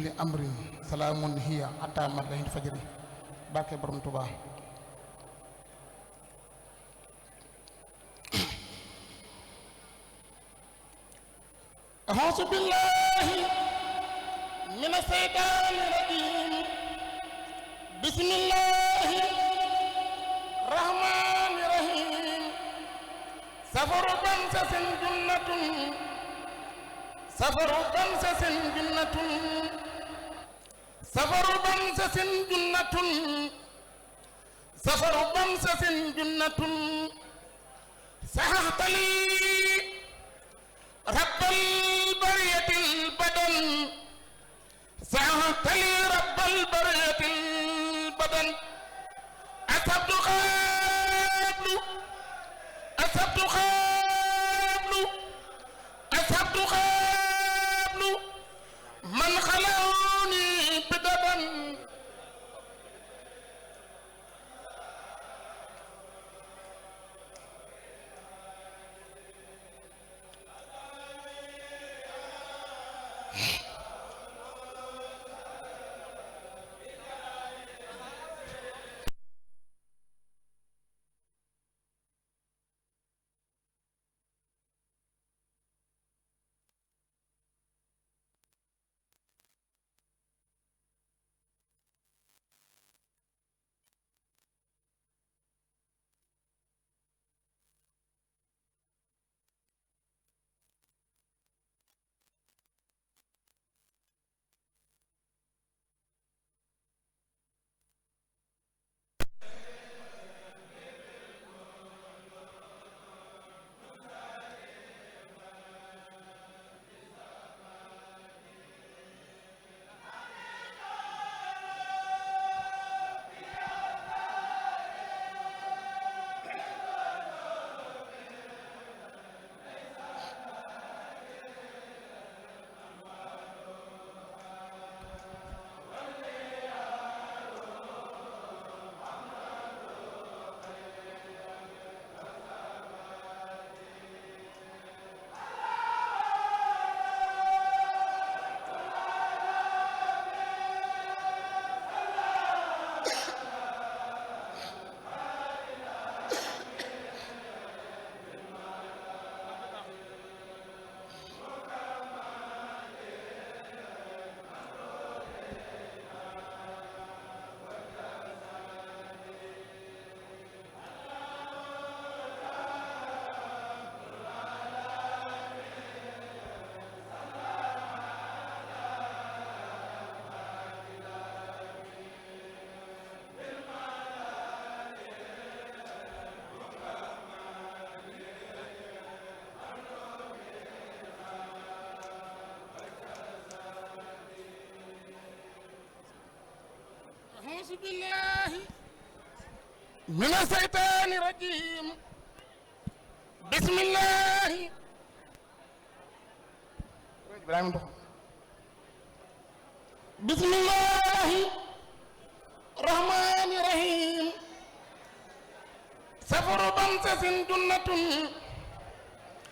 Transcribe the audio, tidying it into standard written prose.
kulli amrin salaamun hiya hatta matla'il fajri barke borom Tuubaa. a'uuzu billaahi mina shaytaani rajiim bismillaahi rahmaani rahiim safaru bamsasin junnatun safaru bamsasin junnatun safaru bamsasin junnatun safaru bamsasin junnatun sahahtali rabbal bariyatil badan sahahtali rabbal bariyatil badan asabtu qablu asabtu qablu asabtu qablu man khalawni bidaban أعوذ بالله من الشيطان الرجيم بسم الله بسم الله الرحمن الرحيم سفر بمسس جنة